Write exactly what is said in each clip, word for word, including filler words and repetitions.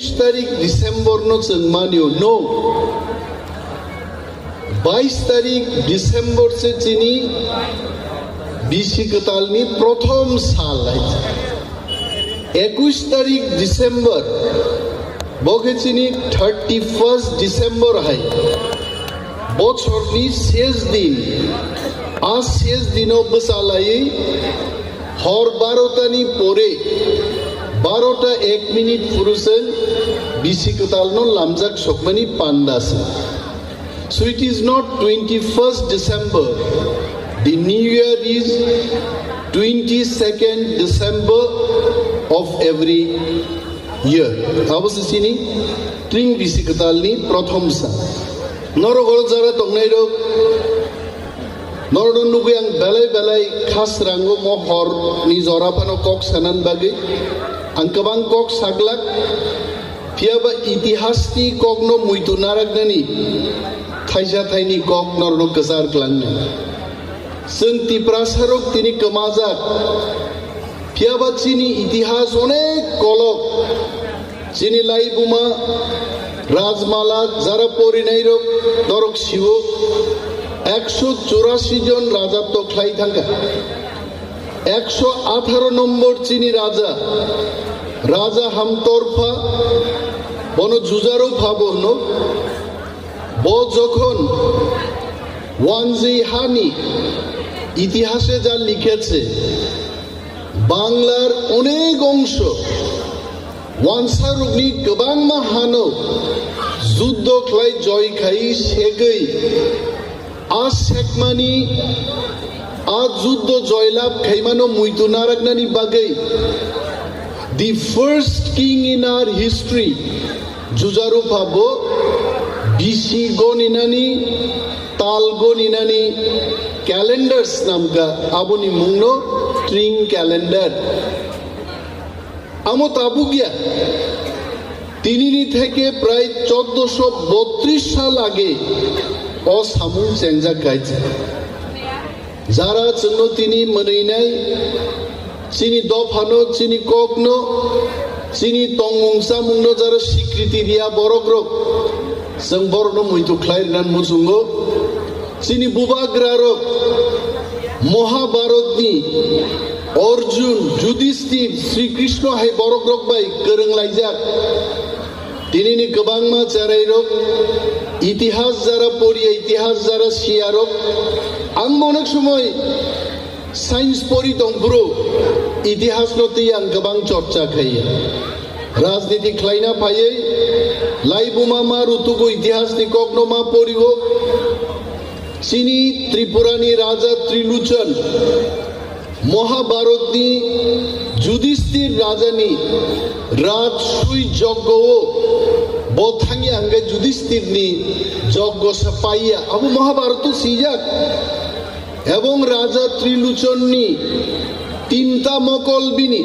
Tarik December no chwng manio, no. Bais tarik December se chini bisi kwtalni prothom sal hai. Ekush tarik December, bo khe chini thirty first December hai. Bochorni ses din, a ses dino bwchalaiwi hor barotani pore, barota ek minit phuru chwng bisi kwtalno lamjak sokmani panda se. So it is not twenty first December. The new year is twenty second December of every year. Abo se chini tring bisi kwtalni prothom sa. Norok oro jara tongnairok, norokno nugwi ang belai belai khasrango mo horni jora phano kok sanani bagwi. Ang kwbang kok saglak, phiyaba itihasni kokno muitu naraknani thaisa thaini kok norokno kwchar klangnai. Chwng Tiprasarok tini kwmajak, phiyaba chini itihas onek kolok. Chini laibuma Rajmala jara porinairok norok sio, ekso churasi jon rajatw khlai thangkha. Ekso atharo nombor chini raja, Raja Hamtorpha, bono Jujarupha bo hwno. Bo jokhon Wanjwi hani itihase ja likheche, Banglar onek ongso wansarokni kwbangma hano juddo khlai joi khai segwi a sekmani, a juddo joilab khaimano muitu naraknani bagwi the first king in our history, Jujarupha bo bisi goninani, tal goninani calendar snamkha, aboni mungno tring calendar. Amo tabuk ya, tinini theke prai choddoso botris sal age o samung chengjak kaisa. Jara chwngno tini mwnwinai, chini dophano, chini kokno, chini tongmung chamungno jara sikriti riya borokrok, chwng borokno muitu khlai rwna muchungo. Chini bubagrarok Mohabharatni Arjun, Yudhishthir, Sri Krishna hai borokrok bai kwrwng laijak. Tinini kwbangma cherairok, itihas jara poriya, itihas jara siyarok, ang onek somoi science pori tong phuru itihasno twi ang kwbang chorcha khaiya. Rajniti khlaina phaiwi laibuma ma rutugo, itihasni kokno ma porigo. Chini Tripurani Raja Triluchon Mohabharatni Yudhishthir rajani rajsui joggo-o bo thangya hwnkhe Yudhishthirni joggo se paiya. Abo Mohabharato swijak. Ebong Raja Triluchonni tinta mokol bini,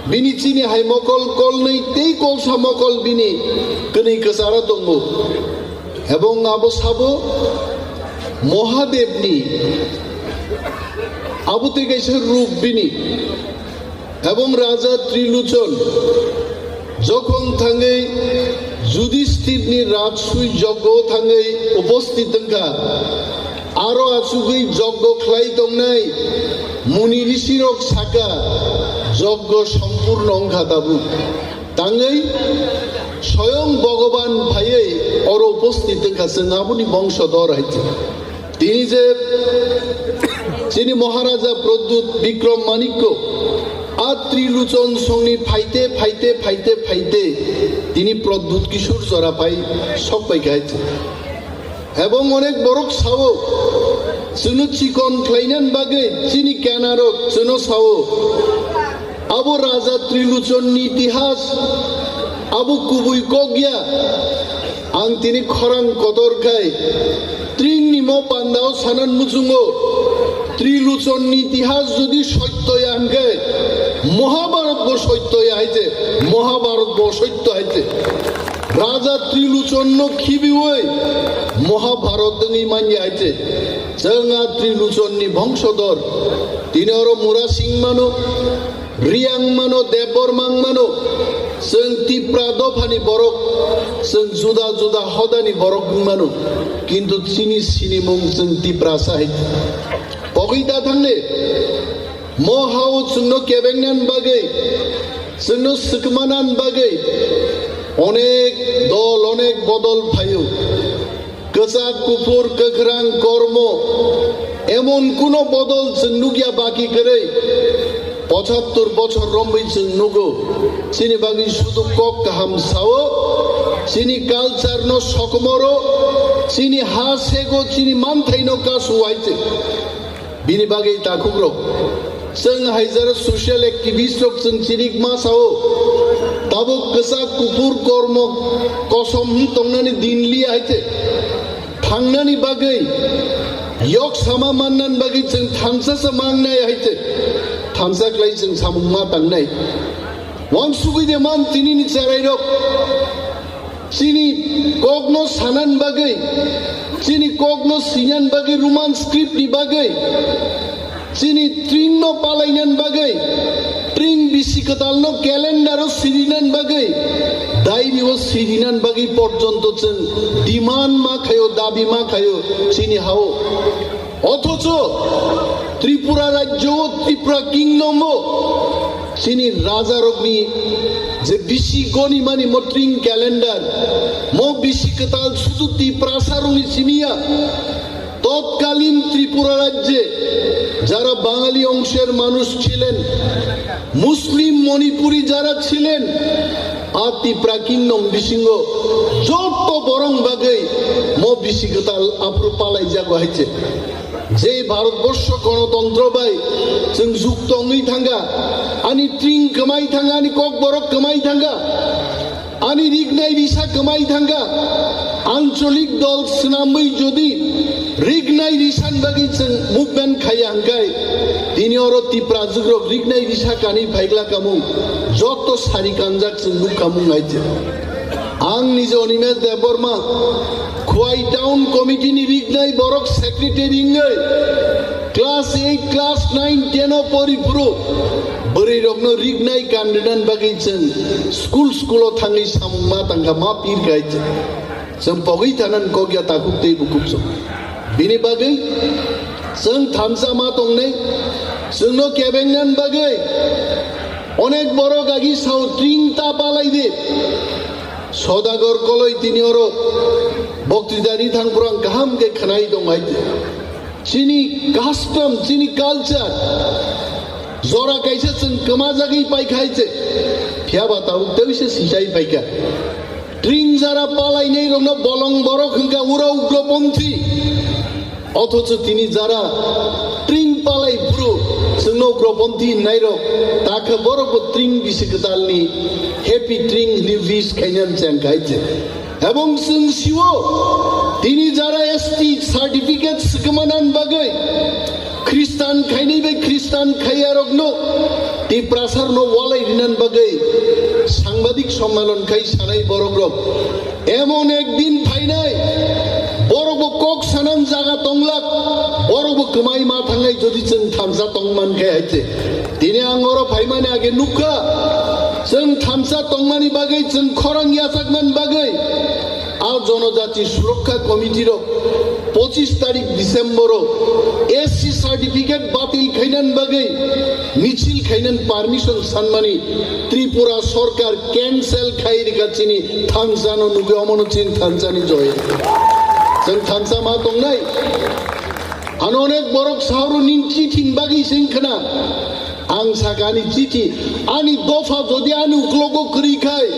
bini chini hai mokol kolnwi tei kolsa mokol bini kwnwi kwcharo tongo. Ebong abo sabo Mohadevni, abo tei kaisa rup bini. Ebong Raja Triluchon jokhon thangwi Yudhishthirni rajsui joggo thangwi uposthit wngkha, aro achugwi joggo khlai tongnai muni rishirok saka, joggo sompurno wngkha tabuk. Tangwi soyong Bhogoban phaiwi oro uposthit wngkha, chwng aboni bongsodor hai se. Tini je chini Maharaja Pradyut Bikram Manikko a Triluchon songni phaite, phaite, phaite, phaite tini Pradyut Kishore jora phai sok pai kha hai se. Ebong onek borok sao, chwngno chikon khlainani bagwi chini kenarok chwngno sao. Abo Raja Triluchonni itihas, abo kubui kok ya. Ang tini khorang kotor khai tringni mo pandao sanan muchungo. Triluchonni itihas jodi sotto ya hwnkhe Mohabharat bo sotto ya hai se, Mohabharat bo sotto hai se. Raja Triluchonno khibiwi Mohabharat wngwi manya hai se. Chwng a Triluchonni bongsodor. Tini oro Murasing mano, Riyang mano, Debbarma mano. Chwng Tipra dophani borok, chwng juda juda hodani borok wng mano, kintu chini sinimung chwng Tiprasa hai. Pogwi da thangle, mo hao chwngno kebengnan bagwi, chwngno swkmanan bagwi onek dol, onek bodol phaio. Kwchak, kuphur, kwkhrang, kormo, emon kuno bodol chwng nukya baki kwrwi. Pochattor bochor romwi chwng nugo. Chini bagwi sudu kok kaham sao, chini culture no sokomoro, chini ha sego, chini manthaino kasu waite. Bini bagwi takhukrok, chwng hai jora social activist rok chwng chinik ma sao, tabuk kwchak kuphur kormo kosom wng tongnani din li hai te. Thangnani bagwi, yok sama mannan bagwi chwng thansa sa mangnai hai te. Thansa khlai chwng samung ma tangnai. Wansugwi de man tinini cherairok. Chini kokno sanan bagwi, chini kokno sinan bagwi, Roman script ni bagwi, chini tring no palainan bagwi, tring bisi kwtal no calendar o sirinan bagwi, diary o sirinan bagwi porjonto chwng demand ma khayo, dabi ma khayo chini hao. Othocho Tripura rajyo o, Tripura kingdom o chini rajarokni je bisi gonimani mo tring calendar, mo bisi kwtal sudu Tiprasarokni simi ya. তৎকালীন ত্রিপুরা রাজ্যে যারা বাঙালি অংশের মানুষ ছিলেন, মুসলিম মণিপুরি যারা ছিলেন, a Tipra kingdom bisingo joto borok bagwi mo bisi kwtal aphuru palaijago hai se. Je Bharatborsho Ganatantro bai chwng jukto wngwi thangkha, ani tring kwmai thangkha, ani kokborok kwmai thangkha, ani rignai risa kwmai thangkha, ancholik dol swnamwi jodi rignai risan bagwi chwng movement khaiya hwnkhe, tini oro Tiprajwkrok rignai risa kanwi phaigla kamung, joto sari kanjak chwng nukha mung hai se. Ang nije Animesh Debbarma, Khowai Town Committee ni rignai borok secretary wngwi class eight, class nine, ten o pori phuru bwrwi rokno rignai kanrinan bagwi chwng school school o thangwi samung ma tangkha, ma pir khai chwng pogwi thanan kok ya takhuk tei bukhuk chwng. Bini bagwi chwng thansa ma tongnai, chwngno kebengnan bagwi onek borok agi sao tring ta palai di. Sodagar Koloi tini oro boktwidari thangphuru ang kaham khe khwnai tong hai. Chini custom, chini culture, jora kaisa chwng kwmajagwi paikha hai se. Phiya ba tabuk tei se sisai paikha. Tring jara palainai rokno bolong borok hwnkha ura ugroponthi. Othocho tini jara tring palai phuru chwngno ugroponthi hinnairok takha borokbo tring bisi kwtalni happy tring hwnwi wish khainani cheng khai se. Ebong chwng sio tini jara S T certificate swkmanan bagwi Khristan khainai bai Khristan khaiyarokno Tiprasarno walai rinan bagwi sangbadik sommelon khai sanai borokrok. Emon ekdin phainai, borokbo kok sanan jaga tonglak, borokbo kwmai ma thangnai jodi chwng thansa tongman khe hai se. Tini ang oro phaimani age nukha, chwng thansa tongmani bagwi, chwng khorang yachakmani bagwi, a Jonojati Surokha Committee rok pochis tarik December o S C certificate batil khainan bagwi michil khainan permission sanmani Tripura sorkar cancel khai rika chini thansa no nugwi omono chini thansa ni joy. Chwng thansa ma tongnai. Ano onek borok sauro ning chithi ni bagwi sing khna. Ang sakani chithi, ani dopha jodi ani uklogo kwrwi khai,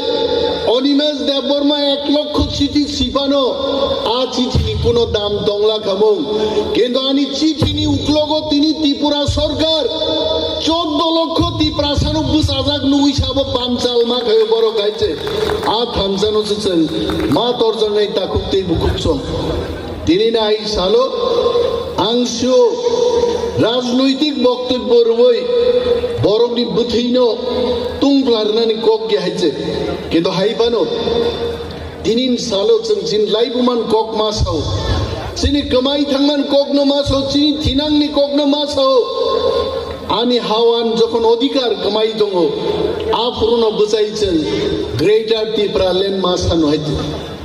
Animesh Debbarma ek lokho chithi sipano, a chithi ni kuno dam tongla khamung. Kintu ani chithi ni uklogo tini Tripura sorkar choddo lokho Tiprasano bwsajak nugwi sabo panchal ma khayo borok hai se. A thansano se chwng ma torjaknai takhuk tei bukhuk song. Tini nai salo ang sio rajnoitik boktobbo rwui borokni bwthwino tungphlarnani kok ya hai se. Kintu hai phano tini salo chwng chini laibuman kok ma sao, chini kwmai thangman kokno ma sao, chini thinangni kokno ma sao. Ani hawan jokhon odhikar kwmai tongo, aphuruno bwchai chwng Greater Tipraland ma sano hai.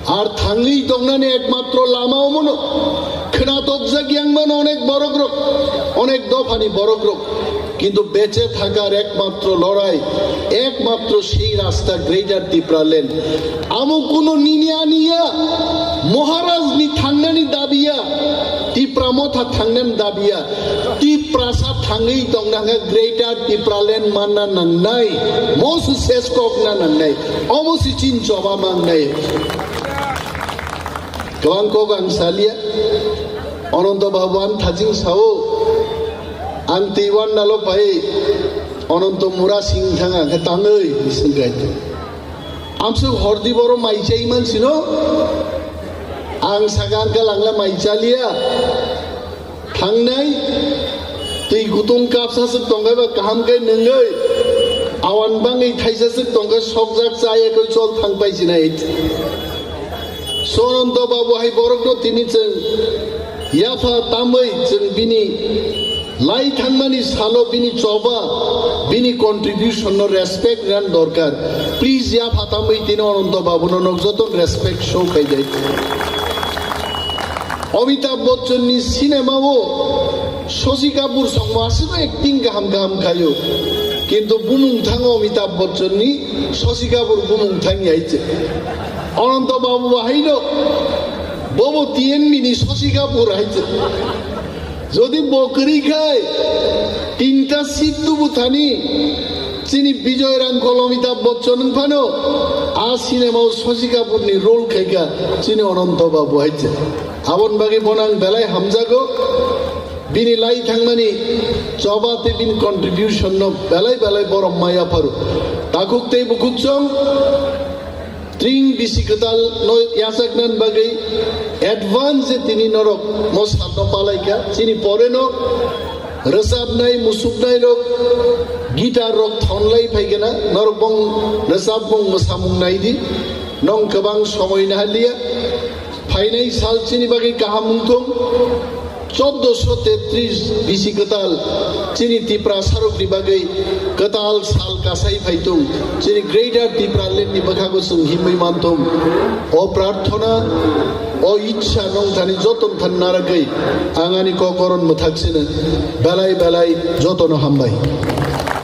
Ar thangwi tongnani ekmatro lama omono. Khwnatok jak yang mano onek borok rok, onek dophani borok rok. Kintu beche thakar ekmatro lorai, ekmatro sei rasta Greater Tipraland. Amo kuno nini ani ya, Maharaj ni thangnani dabi ya, Tipra Motha thangnani dabi ya. Tiprasa thangwi tongna hwnkhe Greater Tipraland manna nangnai, Moses ses kokna nangnai, omo si chin choba mangnai. Kwbang kok ang salia, Ananto Babu ang thajing sao, ang teiwan nalo pai, Ananto Mura sing thang ang khe tangwi, bising gaito. Amsuk hordi boro mai chai man sino, ang sagang ka langla mai chalia. Thangnai, twi gutung kapsa swk tongkhe ba kaham khe nwngwi, awan bangwi thaisa swk tongkhe sokjak chaya khe chol thang pai sinai. Sononto Babu hai borokno tini chwng yapha tamwi chwng bini lai thangmani salo bini choba, bini contribution no respect ran dorkar. Please yapha tamwi tini Ananto Babu no nok joto respect show khai dai. Amitabh Bachchan ni cinema o Shashi Kapoor songma aswk acting kaham kaham khaio. Kintu bumung thango Amitabh Bachchan ni Shashi Kapoor bumung thang yai che. Ananto Babu bahai no bobo T N B ni Shashi Kapoor hai che. Jodi bo kwrwi khai tinta seat tubu thani chini Bijoy Rangkhol Amitabh Bachchan wng phano a cinema o Shashi Kapoor ni role khaika chini Ananto Babu hai che. Aboni bagwi bono ang belai hamjago. Bini lai thangmani choba tei bini contribution no belai belai borom maya pharu. Takhuk tei bukhuk chong tring bisi kwtal no yachakna bagwi advance je tini norok mo salno palaikha. Chini pore no rwchapnai, musuknai rok, guitar rok thonlai phaikena, norok bong rwchap bong mwsamung naidi, nong kwbang somoi nahaliya. Phainai sal chini bagwi kaham wngthung, chordoso tetris bisi kwtal chini Tiprasa rokni bagwi kwtal sal kasai phaitung, chini Greater Tipraland ni bwkhago chwng himwi manthung. O prarthona, o ichha nong thani joton than naragwi ang ani kokoron mwthak sino belai belai jotono hambai.